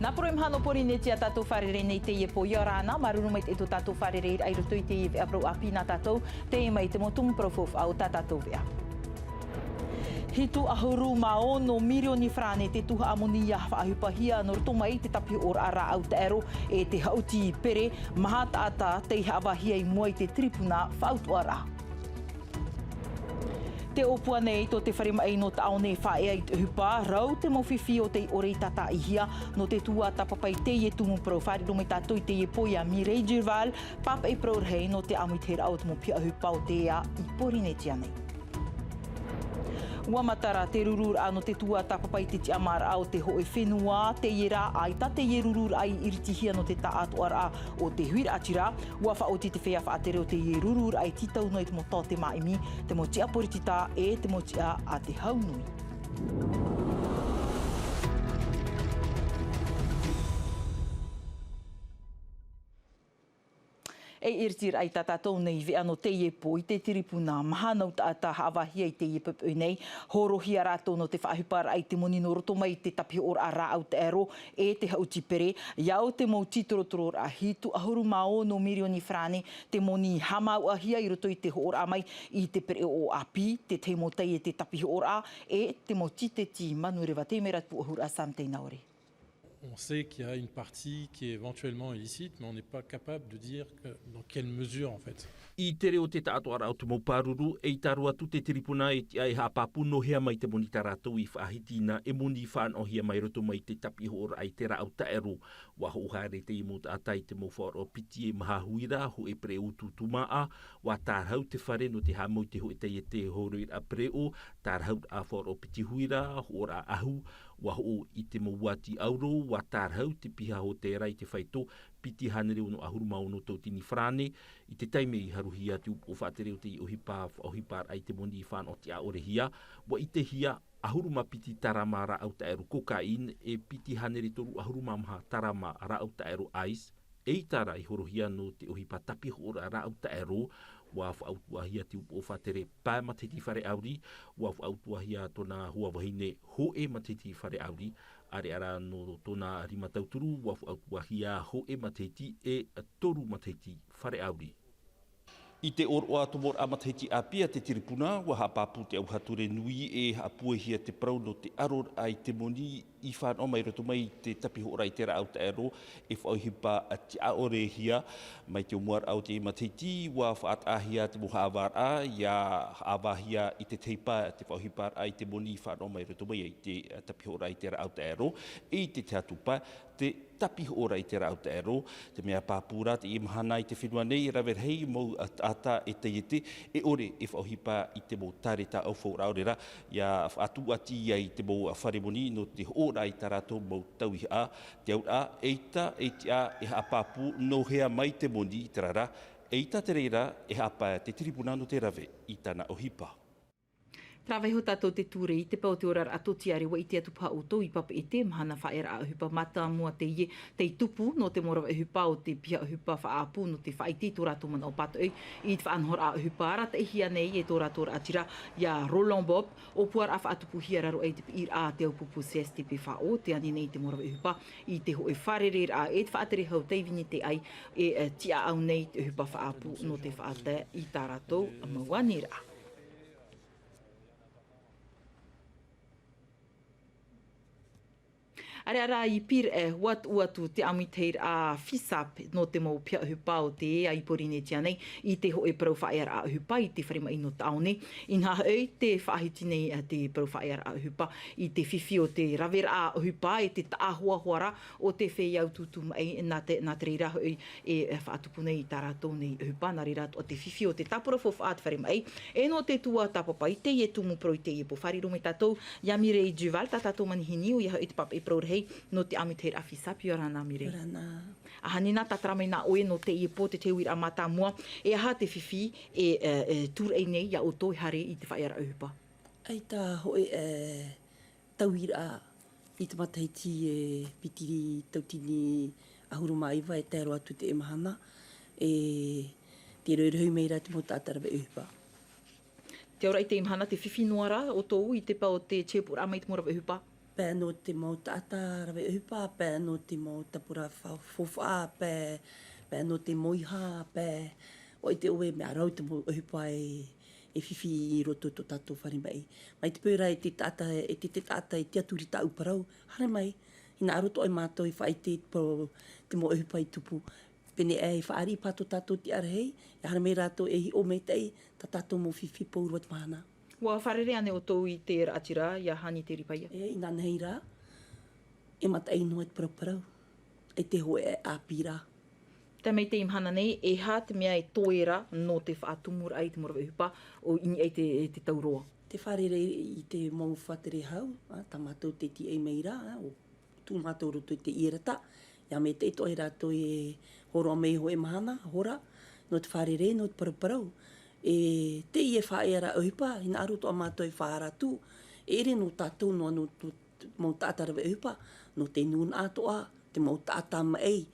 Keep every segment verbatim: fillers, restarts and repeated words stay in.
Nā poro i maha nō Pōrīnetia tātou fārerei nei teie pō, ʻia ora na, māuruuru maitaʻi tō tātou fārereiraʻa i roto i teie veʻa parau ʻāpī nā tātou, teie mai te mau tumu parau faufaʻa o tā tātou veʻa. Hitu ʻahuru mā ono mirioni farāne te tuhaʻa moni ʻia faʻaʻohipahia nō roto mai te tāpihoʻoraʻa rāʻau taʻero e te haʻuti pere, maha taʻata tei haʻavāhia i mua i te tiripuna faʻautuʻaraʻa. Tē ʻōpua nei tō te fare maʻi nō Taʻaone e faʻaea i te ʻohipa, rau te mau fifi o tei ʻore i tātaʻihia nō te tuatāpapa i teie tumu parau. Fārerei mai tātou i teie pō ia Mireille Duval, pāpaʻi parau rahi nō te ʻāmuitahiraʻa o te mau piha ʻohipa o te ea i Pōrīnetia nei. ʻUa matara te rururaʻa nō te tuatāpapa i te tiʻamāraʻa o te hōʻē fenua, teie rā, ʻaita teie rururaʻa i iritihia nō te taʻatoʻaraʻa o te huiraʻatira. ʻUa faʻaoti te feiā faʻatere o teie rururaʻa e tītau noa i te mau taote māʻimi, te mau tiʻa poritita e te mau tiʻa a te hau nui. E iritiraʻa i tā tātou nei veʻa nō teie pō i te tiripuna, maha nau taʻata haʻavāhia i teie poʻipoʻi nei, hōrohia rātou nō te faʻaʻohiparaʻa i te moni nō roto mai i te tāpihoʻoraʻa rāʻau taʻero e te haʻuti pere, ʻia au te mau tītorotororaʻa. Hitu ʻahuru mā ono mirioni farāne te moni haʻamāuʻahia i roto i te hoʻoraʻa mai i te pereʻoʻo ʻāpī, te tahi mau tai e te tāpihoʻoraʻa, e te mau tīteti manureva. Teie mai rā te pūʻohuraʻa Sam Teinaore. On sait qu'il y a une partie qui est éventuellement illicite, mais on n'est pas capable de dire que, dans quelle mesure, en fait. I te reo te taʻatoʻaraʻa o te mau pāruru, ʻeita roa atu te tiripuna e tiʻa e haʻapāpū nō hea mai te moni tā rātou i faʻahiti na e moni i fānaʻohia mai roto mai te tāpihoʻoraʻa i te rāʻau taʻero. ʻUa hoʻo haere teie mau taʻata i te mau faʻaroʻo piti e maha huira, hōʻē pereʻoʻo tūtū māʻa, ʻua tārahu te fare nō te haʻamau i te hōʻē taiete hōroiraʻa pereʻoʻo, tārahu faʻaroʻo piti huira, hoʻoraʻa ʻahu, ʻua hoʻo i te mau uati ʻauro, ʻua tārahu te piha hōtēra i te faito, piti hānere ono ʻahuru mā ono tauatini farāne, i te taime i haruhia te upoʻo faʻatere o te ʻohipa, ʻohiparaʻa i te moni i fānaʻo tiʻaʻorehia, ʻua ʻitehia ʻahuru mā piti tarama rāʻau taʻero cocaïne, e piti hānere toru ʻahuru mā maha tarama rāʻau taʻero ice, ʻeita rā i hōrohia nō te ʻohipa tāpihoʻoraʻa rāʻau taʻero. ʻUa faʻautuʻahia te upoʻo faʻatere pae matahiti fare ʻauri, ʻua faʻautuʻahia tōna hoa vahine hōʻē matahiti fare ʻauri, ʻāreʻa rā nō tōna rima tauturu, ʻua faʻautuʻahia hōʻē matahiti e toru matahiti fare ʻauri. I te ʻōroʻa tomoraʻa matahiti ʻāpī a te tiripuna, ʻua haʻapāpū te ʻauha ture nui e haʻapuehia te parau nō te ʻaroraʻa i te moni i fānaʻo mai roto mai i te tāpihoʻoraʻa i te rāʻau taʻero e faʻaʻohipa tiʻaʻorehia. Mai te ʻōmuaraʻa o te matahiti, ʻua faʻataʻahia te mau haʻavāraʻa, ʻia haʻavāhia i te tahi pae te faʻaʻohiparaʻa i te moni i fānaʻo mai roto mai i te tāpihoʻoraʻa i te rāʻau taʻero, e i te tahi atu pae, te tāpihoʻoraʻa i te rāʻau taʻero. Te mea pāpū rā teie mahana i te fenua nei, rave rahi mau taʻata e taiete e ʻore e faʻaʻohipa i te mau tāreta ʻaufau rā, ʻaore rā, ʻia faʻatūʻati ai te mau fare moni nō te hoʻoraʻa i tā rātou mau tauihaʻa, te auraʻa, ʻeita e tiʻa e haʻapāpū nō hea mai te moni, terā rā, ʻeita te reira e haʻapae te tiripuna nō te rave i tāna ʻohipa. Tē rave iho tātou te ture i te pae o te oraraʻa tōtiare, ʻua ʻite atu paha ʻoutou i Papeʻete, mahana faʻaearaʻa ʻohipa mātāmua teie, tei tupu nō te mau rave ʻohipa o te piha ʻohipa faʻaʻapu nō te faʻaʻite i tō rātou manaʻo pātoʻi i te faʻanahoraʻa ʻohipa arataʻihia nei e tō rātou raʻatira ia Roland Bob. ʻŌpuaraʻa faʻatupuhia raro aʻe i te piʻiraʻa a te aupuru C S T P F O, tē ani nei te mau rave ʻohipa i te hōʻē fārereiraʻa e te faʻatere hau tei vini te ʻai e, e, tiʻaʻau nei te ʻohipa faʻaʻapu nō te faʻatae i tā rātou mau aniraʻa. ʻĀreʻa rā i Pīraʻe, ʻua tuʻu atu te ʻāmuitahiraʻa FISAP nō te mau piha ʻohipa o te ea i Pōrīnetia nei i te hōʻē parau faʻaearaʻa ʻohipa i te fare maʻi nō Taʻaone. Inaha hoʻi, tē faʻahiti nei te parau faʻaearaʻa ʻohipa i te fifi o te raveraʻa ʻohipa e te taʻahoahoaraʻa o te feiā tūtū maʻi, nā te, nā te reira hoʻi e, e faʻatupu nei i tā rātou nei ʻohipa, nā reira atoʻa te fifi o te tāpura faufaʻa a te fare maʻi. E nō te tuatāpapa i teie tumu parau i teie pō, fāriʻi mai tātou ia Mireille Duval, tā tātou manihini, ʻoia hoʻi te pāpaʻi parau rahi nō te ʻāmuitahiraʻa FISAP. ʻIa ora na, Mireille. ʻIa ora na. ʻA, Hanina, tātara mai nā ʻoe nō teie pō, te tau ʻīraʻa mātāmua, e aha te fifi e, e, e tūraʻi nei ia ʻoutou e haere i te faʻaearaʻa ʻohipa? ʻAita hōʻē, e, tauiraʻa i te matahiti e piti tauatini ʻahuru mā iva e tae roa atu i teie mahana, e tē rohirohi mai ra te mau taʻata rave ʻohipa. Te auraʻa i teie mahana, tē fifi noa ra ʻoutou i te pae o te tiapuraʻa mai te mau rave ʻohipa? Pae nō te mau taʻata rave ʻohipa, pae nō te mau tāpura fa-, faufaʻa, pae, pae nō te mau iha, pae, ʻua ʻite ʻoe mea rau te mau ʻohipa e, e fifi i roto i tō tātou fare maʻi. Mai te peu ra e te taʻata, e te, te taʻata e tiʻaturi tāʻu parau, haere mai, hinaʻaro atoʻa mātou e faʻaʻite i te parau, te mau ʻohipa i tupu. Pēnei aʻe e fāriʻi paha tō tātou tiʻarahi, e haere mai rātou e hiʻo maitaʻi, tā tātou mau fifi pauroa te mahana. ʻUa fārerei ānei ʻoutou i te raʻatira, ʻia Hani Teripaia? E, inanahi rā, e mataʻi noa te paraparau, e te hōʻē ʻāpī rā. Tae mai teie mahana nei, e aha te mea e toe ra nō te faʻatumuraʻa i te mau rave ʻohipa, ʻo i niʻa i te, i te tau roa? Te fārerei i te mau faʻatere hau, ā, tā mātou tei tiʻai mai ra, ā, ʻo tū mātou roto i te ʻierata, ʻia maitaʻi atoʻa rātou e hōroʻa mai hōʻē mahana, hora, nō te fārerei, nō te paraparau. E teie faʻaearaʻa ʻohipa, hinaʻaro atoʻa mātou e faʻaara atu, e ʻere nō tātou noa, nō tō mau taʻata rave ʻohipa, nō te nūnaʻa atoʻa, te mau taʻata maʻi.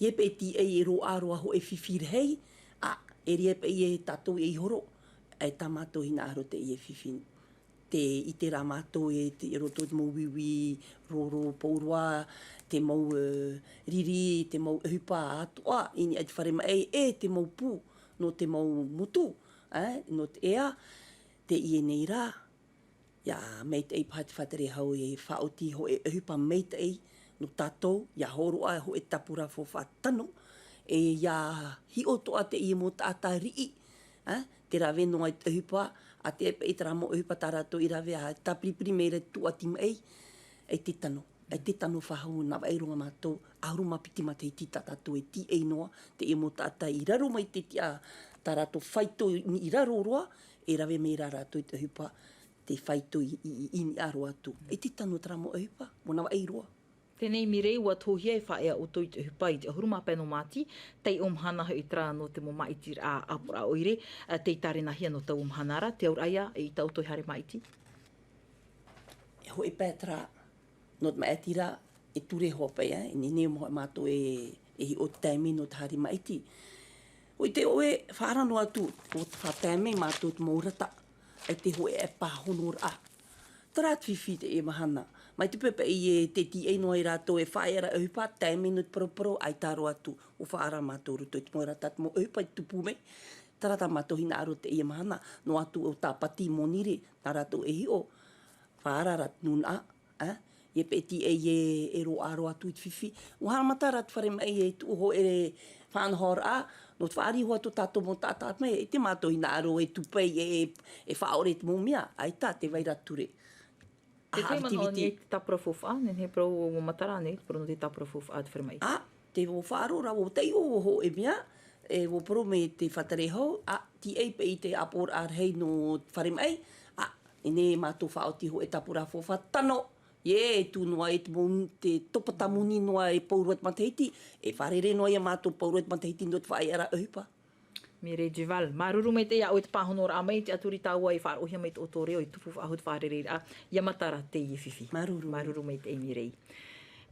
ʻIa paʻi e tiʻai e roaʻa roa hōʻē fifi rahi, ā, e ʻere paʻi ia tātou ei horo, e tā mātou hinaʻaro teie fifi. Tē ʻite ra mātou e te, i roto i te mau uiui roro pauroa, te mau, e, riri, te mau ʻohipa atoʻa, i niʻa i te fare maʻi, e te mau pū, nō te mau motu, ā, nō te ea, teie nei rā, ʻia maitaʻi paha te faʻatere hau e faʻaoti hōʻē ʻohipa maitaʻi nō tātou, ʻia hōroʻa hōʻē tāpura faufaʻa tano, e ʻia hiʻo atoʻa teie mau taʻata riʻi, ā, tē rave noa i te ʻohipa, ā, te paʻi terā mau ʻohipa tā rātou i rave, ā, tāpiripiri mai ra te tūʻati maʻi, e te tano, e te tano faʻahou, nā vaʻai roa mātou, ʻahuru mā piti matahiti tā tātou e tiʻai noa, teie mau taʻata i raro mai te tiʻa, tā rātou faito i, i raro roa, e rave mai ra rātou i te ʻohipa, te faito i, i, i, i niʻa roa atu. E te tano terā mau ʻohipa, mō nā vaʻai roa. Teie nei Mireille, ʻua tohia e faʻaea ʻoutou i te ʻohipa i te ʻahuru mā pae nō Māti, taiʻo mahana hoʻi terā nō te mau māʻitiraʻa ʻāpoʻoraʻa ʻoire, ā, tei tārenahia nō taua mahana ra, te auraʻa ïa, eʻita ʻoutou e haere māʻiti? E hōʻē pae terā, nō te māʻitiraʻa, e ture hoʻi paʻi, ā, e nehenehe hoʻi mātou e, e hiʻo te taime nō te haere māʻiti. ʻUa ʻite ʻoe, faʻaara noa atu, ʻua faʻatae mai mātou te mau rata, e te hōʻē pāhonoraʻa. Terā te fifi teie mahana. Mai te peu paʻi e tē tiʻai noa ai rātou e faʻaearaʻa ʻohipa, taime nō te paraparau, ʻaita roa atu, ʻua faʻaara mātou i roto i te mau rata, te mau ʻohipa i tupu mai. Terā tā mātou hinaʻaro teie mahana, noa atu ʻo Tāpati Monire, nā rātou e hiʻo, faʻaara ra te nūnaʻa, ā, ʻia paʻi e tiʻai e, e roaʻa roa atu i te fifi. ʻUa haʻamata ra te fare maʻi e tuʻu hōʻē faʻanahoraʻa, nō te faʻariʻi hoʻi tō tātou mau taʻata mai, e te mātou hinaʻaro e tupu ai e, e, e faʻaʻore i te mau mea, ʻaita tē vai ra te ture. Te aha, feiā manaʻo activity. Nei te tāpura faufaʻa, nehenehe parau ʻua matara nei, te parau nō te tāpura faufaʻa te fare maʻi. Ā, tē ʻua faʻaroʻo ra, ʻua taiʻo hōʻē mea, e ʻua parau mai te faʻatere hau, ā, tiʻai paʻi i te ʻāpoʻoraʻa rahi nō te fare maʻi, ā, e nehenehe mātou faʻaoti hōʻē tāpura faufaʻa tano, ē, e tū noa i te mau, te topata moni noa e pauroa te matahiti, e fārerei noa ïa mātou pauroa te matahiti nō te faʻaearaʻa ʻohipa. Mireille Duval, māuruuru maitaʻi iā ʻoe i te pāhonoraʻa mai, e tiʻaturi tāua e faʻaroʻohia mai tō ʻoutou reo i tupu faʻahou te fārerei ra, ʻia matara teie fifi. Māuruuru. Māuruuru maitaʻi Mireille.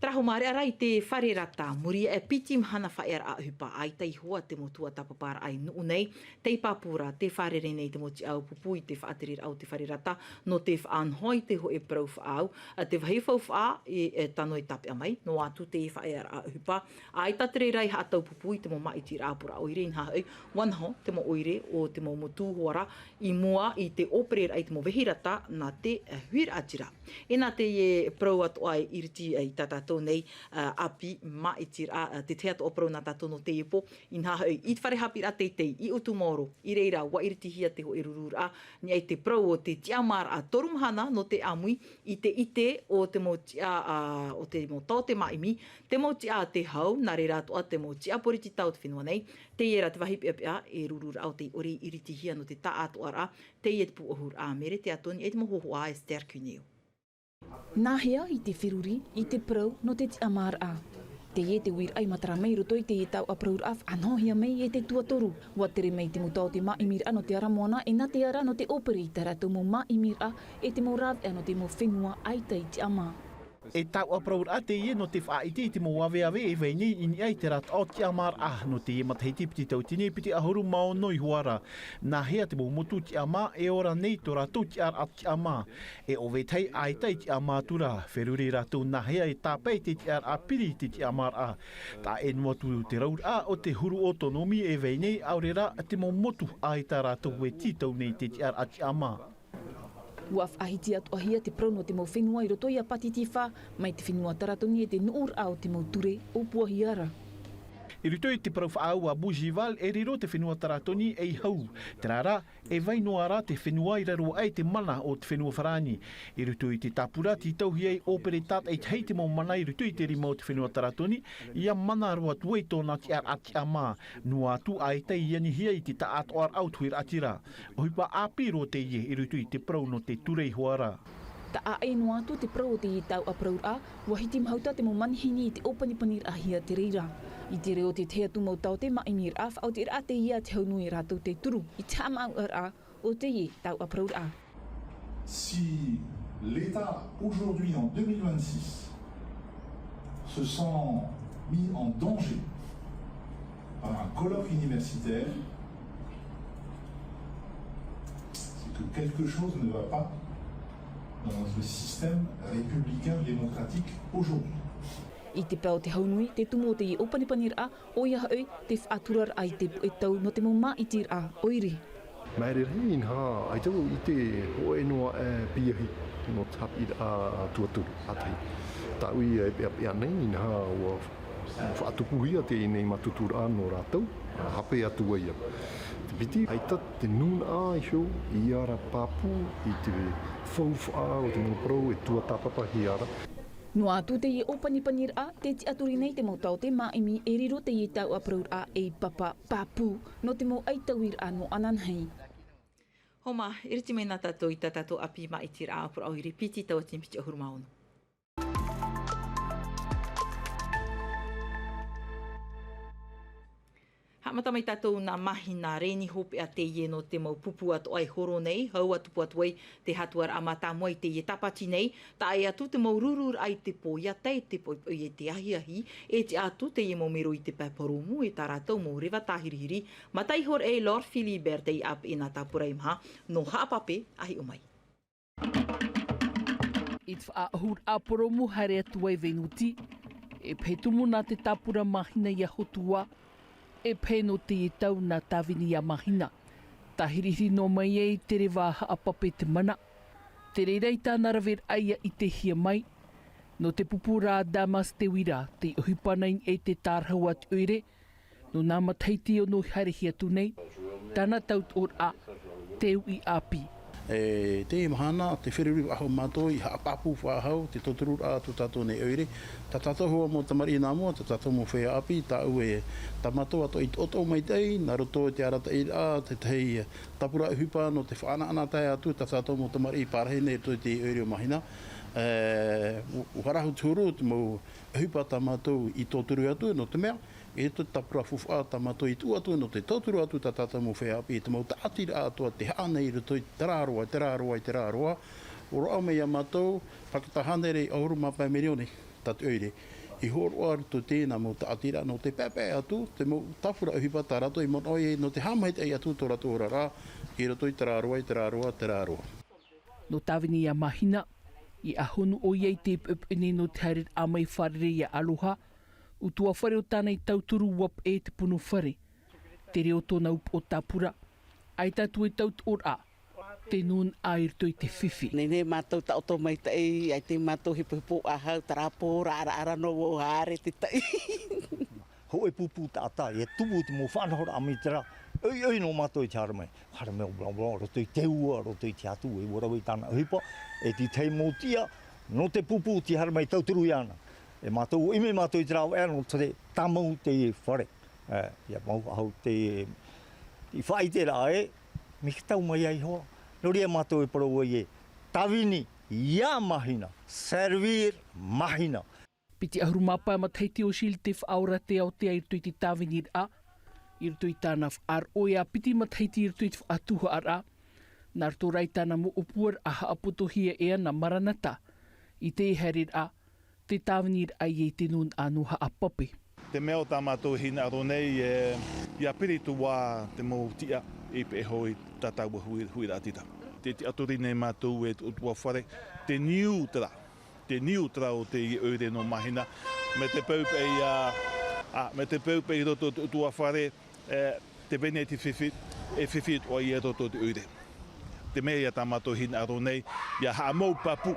Terā hoʻi māreʻa ra i te fare rata, muri aʻe piti mahana faʻaearaʻa ʻohipa, ʻaita ihoā te mau tuatāpaparaʻa i nuʻu nei, tei pāpū ra, tē fārerei nei te mau tiʻa ʻāupupu i te faʻatereraʻa o te fare rata, nō te faʻanaho i te hōʻē parau faʻaau, ā, te vāhi faufaʻa, e, e tano e tāpeʻa mai, noa atu te faʻaearaʻa ʻohipa, ʻaita te reira i haʻataupupu i te mau māʻitiraʻa ʻāpoʻoraʻa ʻoire, inaha hoʻi, ʻua noho te mau ʻoire o te mau motu hoʻi ra, i mua i te ʻōpereraʻa i te mau vāhi rata nā te, eh, huiraʻatira. E nā teie parau atoʻa e iriti, eh, i tā tātou nei, eh, ʻāpī māʻitiraʻa, eh, te tahi atoʻa parau nā tātou nō teie pō, inaha hoʻi, i te fare haʻapiʻiraʻa teitei, i Utumaoro, i reira, ʻua iritihia te hōʻē rururaʻa, i niʻa i te parau o te tiʻamāraʻa toru mahana nō te ʻāmui, i te ʻite o te mau tiʻa, ā, o te mau taote māʻimi, te mau tiʻa a te hau, nā reira atoʻa te mau tiʻa poritita o te fenua nei, teie rā te vāhi peʻapeʻa e rururaʻa o tei ʻore i iritihia nō te taʻatoʻaraʻa, teie te pūʻohuraʻa a Mere Teatoni e te mau hōhoʻa a Esther Cuneo. Nāhea i te feruri, i te parau nō te tiʻamāraʻa? Teie te uiraʻa i matara mai i roto i teie taoʻa parauraʻa faʻanahohia mai e te tuatoru. ʻUa tere mai te mau taote māʻimiraʻa nō te ara moana, e nā te ara nō te ʻōpere i tā rātou mau māʻimiraʻa, e te mau rāveʻa nō te mau fenua ʻaita i tiʻamā. E tauʻa parauraʻa teie nō te faʻaʻite i te mau aveave e vai nei i niʻa i te rātaʻo tiʻamāraʻa nō teie matahiti piti tauatini piti ʻahuru mā ono i hoara. Nāhea te mau motu tiʻamā e ora nei tō rātou tiʻaraʻa tiʻamā? E ʻōvetahi ʻaita i tiʻamā atu ra, feruri rātou nāhea e tāpae i te tiʻaraʻa piri i te tiʻamāraʻa. Taʻa ʻē noa atu te rauraʻa o te huru ʻōtonomi e vai nei ʻaore rā te mau motu ʻaita rātou e tītau nei i te tiʻaraʻa tiʻamā. Ua faʻahiti atu ʻahia te parau nō te mau fenua i roto iā Pātitifā, mai te fenua Taratoni e te nuʻuraʻa o te mau ture ʻōpuahia ra. I roto i te parau faʻaau a Bougival e riro te fenua Taratoni ei hau. Terā rā, e vai noa rā te fenua i raro aʻe i te mana o te fenua Farāni. I roto i te tāpura tītauhia ai ʻōpere tātaʻitahi te mau mana i roto i te rima o te fenua Taratoni, ia mana roa atu ai tōna tiʻaraʻa tiʻamā. Noa atu ʻaita i anihia i te taʻatoʻaraʻa o te huiraʻatira. ʻOhipa ʻāpī roa teie i roto i te parau nō te ture i hoara. Taʻa ʻē noa atu te parau o teie tauʻa parauraʻa, ua hiti mahuta te mau manihini i te ʻōpanipaniraʻahia te reira. I te reo o te tahi atu mau taote māʻimiraʻa, faʻaotiraʻa teie a te hau nui e rātou tauturu i te haʻamāuʻaraʻa o teie tauʻa parauraʻa. Si l'État, aujourd'hui, en deux mille vingt-six, se sent mis en danger par un colloque universitaire, c'est que quelque chose ne va pas dans notre système républicain démocratique aujourd'hui. I te pae o te hau nui, te tumu o teie ʻōpanipaniraʻa, ʻoia hoʻi, te faʻaturaraʻa i te puʻe tau nō te mau māʻitiraʻa ʻoire. Maere rahi, inaha, ʻaita vau i ʻite hōʻē noa e piahi nō te haʻapiʻiraʻa tuatoru, ʻātahi. Tāʻu ia e peʻapeʻa nei, inaha, ua faʻatupuhia teie nei mātuturaʻa nō rātou, hape atu ai ia. Te piti, ʻaita te nūnaʻa iho ia ra pāpū i te faufaʻa o te mau parau e tuatāpapahia ra. Noa atu teie ʻōpanipaniraʻa, tē tiʻaturi nei te mau taote māʻimi e riro teie tauʻa parauraʻa ei papa pāpū nō te mau ʻaitauiraʻa nō ananahi. Homa, e rite mai na tātou i tā tātou ʻāpī māʻitiraʻa ʻāpoʻoraʻa ʻoire piti tauatini piti ʻahuru mā ono. Haʻamata mai tātou nā Mahina, reni hopeʻa teie nō te mau pupu atoʻa e horo nei, hau ā tupu atu ai te hatuaraʻa mātāmua i teie tāpati nei, taʻa ʻē atu te mau rururaʻa i te pō, ʻia tae te poipoi e te ahiahi, e tiʻa atu teie mau mero i te pae porōmu e tā rātou mau reva tāhirihiri, mata iho ra e Lord Philibert tei ʻāpeʻe nā Tāpura i maha, nō Haʻapape, a hiʻo mai. I te faʻaʻohuraʻa porōmu haere atu ai Venuti, e pae tumu nā te Tāpura Mahina ia Hotua, e pae nō teie tau nā Tāvini ia Mahina. Tāhirihiri noa mai ai te reva Haʻapape te mana. Te reira i tāna raveraʻa ia ʻitehia mai, nō te pupu rā Damas Teuira, tei ʻohipa nei e te tārahu a te ʻoire, nō nā matahiti ono i haerehia atu nei, tāna tautoʻoraʻa, te uʻi ʻāpī. E teie mahana, tē feruri faʻahou mātou i haʻapāpū faʻahou te tautururaʻa a tō tātou nei ʻoire, tā tātou hoʻi mau tamariʻi nā mua, tā tātou mau feiā ʻāpī, tāʻu e tā mātou atoʻa i toʻotoʻo maitaʻi, nā roto i te arataʻiraʻa, te tahi tāpura ʻohipa nō te faʻanaʻanatae atu tā tātou mau tamariʻi parahi nei i roto i te ʻoire o Mahina. E, ʻua, ʻua harahu te huru, te mau ʻohipa tā mātou i tauturu atu, nō te mea, e te tāpura faufaʻa tā mātou i tuʻu atu, nō te tauturu atu tā tātou mau feiā ʻāpī, te mau tāʻatiraʻa atoʻa tē haʻa nei i roto i terā roa, terā roa, terā roa. ʻUa roaʻa mai ia mātou, pae hānere ʻahuru mā pae mirioni tā te ʻoire. I hōroʻa i roto i teie nā mau tāʻatiraʻa nō te paepae atu, te mau tāpura ʻohipa tā rātou i manaʻo ai nō te haʻamaitaʻi atu tō rātou oraraʻa, i roto i terā roa, i terā roa, terā roa. Nō Tāvini ia Mahina, i ʻahonu ʻoia i te poipoi nei nō te haereraʻa mai fārerei ia Aloha, ʻutuāfare o tāna i tauturu ua peʻe te punu fare. Te reo tōna upoʻo tāpura, ʻaita atu e tautoʻoraʻa, te nūnaʻa i roto i te fifi. Nei, nei mātou taʻoto maitaʻi, ʻaita mātou hipohipo ʻahau, terā pō, raraʻara noa vau, haere te taʻi. Hōʻē pupu taʻata, e tupu te mau faʻanahoraʻa mai terā. ʻOiʻoi nō mātou i te haere mai. Haere mai ʻo blanc blanc, roto i te ua, roto i te hatu, e ua rave i tāna ʻohipa, e te tahi mau tiʻa, nō te pupu tē haere mai tauturu iāna. E mātou, ʻimi mātou i terā veʻa nō te tāmau te fare. E, ʻia mau faʻahou te, i faʻaʻiteraʻa ē, mea tau mai ai hoʻi. Nō reira mātou e parau ai ē, Tāvini ia Mahina, servir Mahina. Piti ʻahuru mā pae matahiti o Chile tei faʻaora te ao te ao i roto i te tāviniraʻa. I roto i tāna faʻaroʻo e piti matahiti i roto i te faʻatuhaʻaraʻa. Nā roto rā i tāna mau ʻōpuaraʻa haʻapotohia e ana Maranatha. I te haereraʻa, Te tāviniraʻa i te nūnaʻa nō Haʻapape. Te mea o tā mātou e hinaʻaro nei, e, ʻia piri atu ā te mau tiʻa i peʻe hoʻi tā tāua hui-, huiraʻatira. Tē tiʻaturi nei mātou e te ʻutuāfare, te niu terā. Te niu terā o teie ʻoire nō Māhina. Mai te peu paʻi, ā, ā, mai te peu paʻi i roto i te ʻutuāfare, e, tē vai nei te fifi, e fifi atoʻa ia i roto i te ʻoire. Te mea ia tā mātou e hinaʻaro nei, ʻia haʻamau pāpū.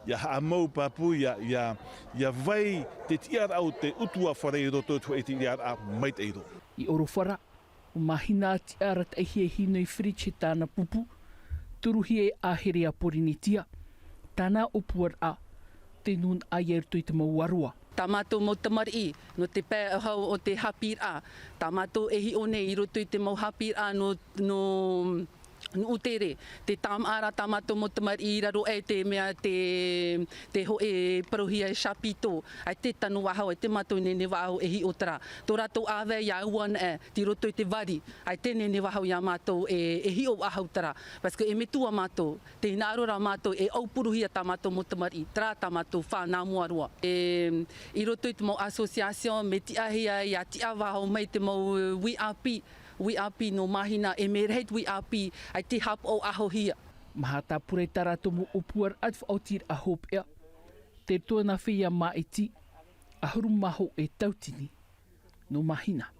ʻIa haʻamau pāpū, ʻia, ʻia, ʻia vai te tiʻaraʻa o te ʻutuāfare i roto i te hoʻi tiʻaraʻa maitaʻi roa. I ʻOrofara, ʻo Māhina, tiʻa arataʻihia e Hinoi Fritsch e tāna pupu, turuhia e ʻĀhere a Pōrīnetia, tāna ʻōpuaraʻa, te nūnaʻa ia i roto i te mau ʻāroa. Tā mātou mau tamariʻi, nō te pae ʻahau o te haʻapiʻiraʻa, tā mātou e hiʻo nei i roto i te mau haʻapiʻiraʻa nō, nō, nō tere, te tāmāʻa ra tā mātou mau tamariʻi i raro aʻe te mea te, te hoʻi parauhia e chapiteau, ʻaita e tano faʻahou, ʻaita mātou e nehenehe faʻahou e hiʻo terā. Tō rātou ʻāvae ʻia ua anaʻe, tei roto i te vari, ʻaita e nehenehe faʻahou ia mātou e, e hiʻo faʻahou terā. Parce que e metua mātou, tē hinaʻaro ra mātou e aupuruhia tā mātou mau tamariʻi, terā tā mātou fā nā mua roa. E, i roto i te mau association, mea tiʻahia ʻia tiʻa faʻahou mai te mau, e, uʻi ʻāpī, uʻi ʻāpī nō Māhina, e mea rahi te uʻi ʻāpī, ʻaita e haʻapaʻo faʻahouhia. Maha tāpura i tā rātou mau ʻōpuaraʻa te faʻaotiraʻa hopeʻa, te toenga feiā māʻiti, ʻahuru mā hōʻē tautini, nō Māhina.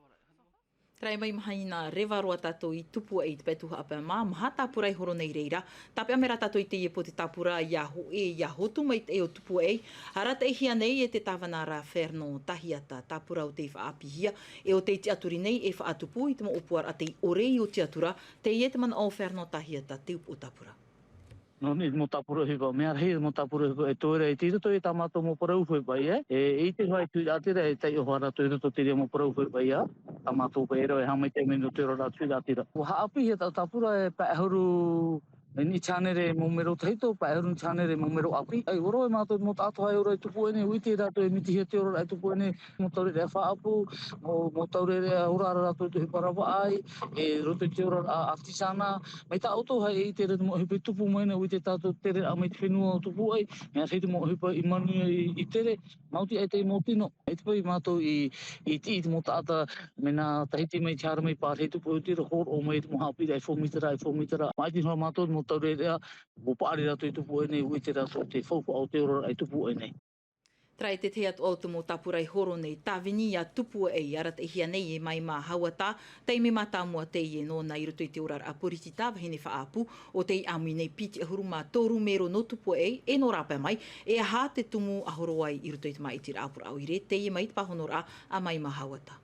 Terā e maha ʻina reva roa tātou i Tupuaʻi i te pae tuhaʻa mā, maha tāpura i horo nei i reira. Tāpeʻa mai rā tātou i teie pō te tāpura ʻia hoʻē, ʻia hotu maitaʻi o Tupuaʻi. Arataʻihia nei e te tāvana ra Fernand Tahiata, tāpura ʻo tei faʻaʻāpīhia, e ʻo tei tiʻaturi nei e faʻatupu i te mau ʻōpuaraʻa tei ʻore i oti atu ra, teie te manaʻo o Fernand Tahiata, te upoʻo tāpura. Nō niʻa i te mau tāpura ʻohipa, mea rahi te mau tāpura ʻohipa e toe ra i roto i tā mātou mau parau ʻohipa, e, e ʻite hoʻi te huiraʻatira e taiʻo hoʻi rātou i roto i te reira mau parau ʻohipa, tā mātou paʻi e rave e haʻamaitaʻi mai nō te oraraʻa te huiraʻatira. ʻUa haʻaʻāpīhia taua tāpura e pae ʻahuru niʻa i te hānere mau mero tahito, pae ʻahuru niʻa i te hānere mau mero ʻāpī. ʻAita e rave mātou i te mau taʻata e ora i Tupuaʻi nei, ʻua ʻite rātou e mitihia te oraraʻa i Tupuaʻi nei. Mau taureʻareʻa faʻaʻapu, mau, mau taureʻareʻa ora ra rātou i te ʻohipa ravaʻai, e roto i te oraraʻa artisanat, mai tā ʻoutou hoʻi e ʻite ra te mau ʻohipa i tupu mai nei, ʻua ʻite tātou te tereraʻa mai te fenua o Tupuaʻi, mea rahi te mau ʻohipa i manuia i, i tere, maoti ʻaita i mau tino. ʻAita paʻi mātou i, i tiʻi i te mau taʻata, mea nā Tahiti mai, te haere mai, pārahi i Tupuaʻi, ʻua ʻite ra hōroʻa mai te mau haʻapiʻiraʻa e fā mītera, e fā mītera. Māʻiti noa mātou te mau taureʻareʻa, ʻua paʻari rātou i Tupuaʻi nei, ʻua ʻite rātou te faufaʻa o te oraraʻa i Tupuaʻi nei. Terā e te tahi atoʻa o te mau tāpura i horo nei, tāvini ia Tupuaʻi, arataʻihia nei e Maima Hauata, taime mātāmua teie nōna i roto i te oraraʻa poritita, vahine faʻaʻapu, ʻo tei ʻāmui nei piti ʻahuru mā toru mero nō Tupuaʻi, e nō rāpae mai, e aha te tumu ʻahoro ai i roto i te māʻitiraʻa ʻāpoʻoraʻa ʻoire, teie mai te pāhonoraʻa a Maima Hauata.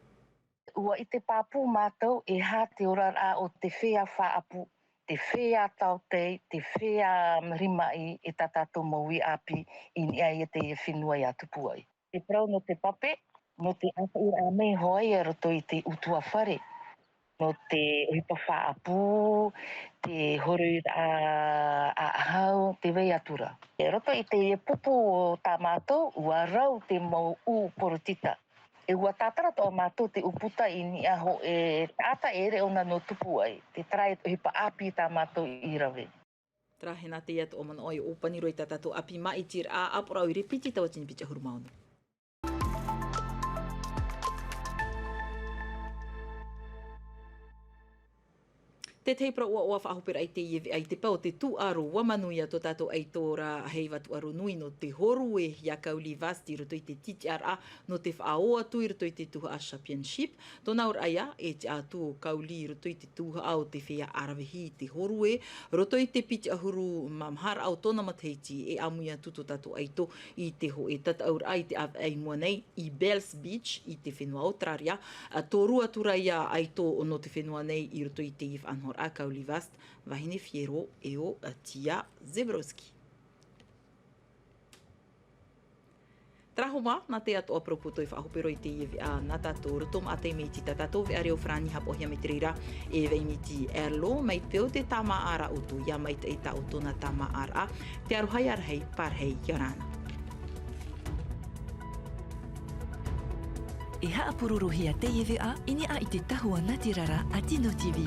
ʻUa ʻite pāpū mātou e aha te oraraʻa o te feiā faʻaʻapu, te feiā taotei, te feiā rimaʻi e tā tātou mau uʻi ʻāpī i niʻa i teie fenua ia Tupuaʻi. Te parau nō te pape, nō te ʻāfaʻiraʻa mai hoʻi i roto i te ʻutuāfare, nō te ʻohipa faʻaʻapu, te horoʻiraʻa ʻāʻahau, tē vai atu ra. I roto i teie pupu o tā mātou, ʻua rau te mau ʻū poritita. E ʻua tātara atoʻa mātou te ʻūputa i niʻa hoʻi i te taʻata e ʻere ʻōna nō Tupuaʻi, te terā e ʻohipa ʻāpī tā mātou i rave. Terā e nā teie atoʻa manaʻo e ʻōpani roa i tā tātou ʻāpī māʻitiraʻa ʻāpoʻoraʻa ʻoire piti tauatini piti ʻahuru mā ono. Te tahi parau ʻoaʻoa faʻahoperaʻa i teie veʻa i te pae o te tūʻaro, ʻua manuia tō tātou ʻaito ra Heiva Tuʻaro Nui nō te hōrue ia Kauli Vast i roto i te tītiʻaraʻa nō te faʻaō atu i roto i te tuhaʻa Championship. Tōna auraʻa ia, e tiʻa atu ʻo Kauli i roto i te tuhaʻa o te feiā ʻaravihi i te hōrue, roto i te piti ʻahuru mā maha raʻa o tōna matahiti, e ʻāmui atu tō tātou ʻaito i te hōʻē tataʻuraʻa i te ʻāvaʻe i mua nei, i Bells Beach, i te fenua Australia, ā, toru atu ra ia ʻaito nō te fenua nei i roto i teie faʻanahoraʻa, Kauli Vast, vahine Fiero, e ʻo Tia Zebrowski. Terā hoʻi, nā te atoʻa parau pūtoi faʻahoperaʻa i teie veʻa nā tātou. Roto maʻa taime iti tā tātou veʻa reo farāni, haʻapaʻohia mai te reira e Vainiti Erlo, mai te peu tē tāmāʻa ra ʻoutou, ʻia maitaʻi tā ʻoutou nā tāmāʻaraʻa. Te aroha ia rahi, pārahi, ʻia ora na. E haʻapurorohia teie veʻa i niʻa i te tahua nātirara a Tino TV.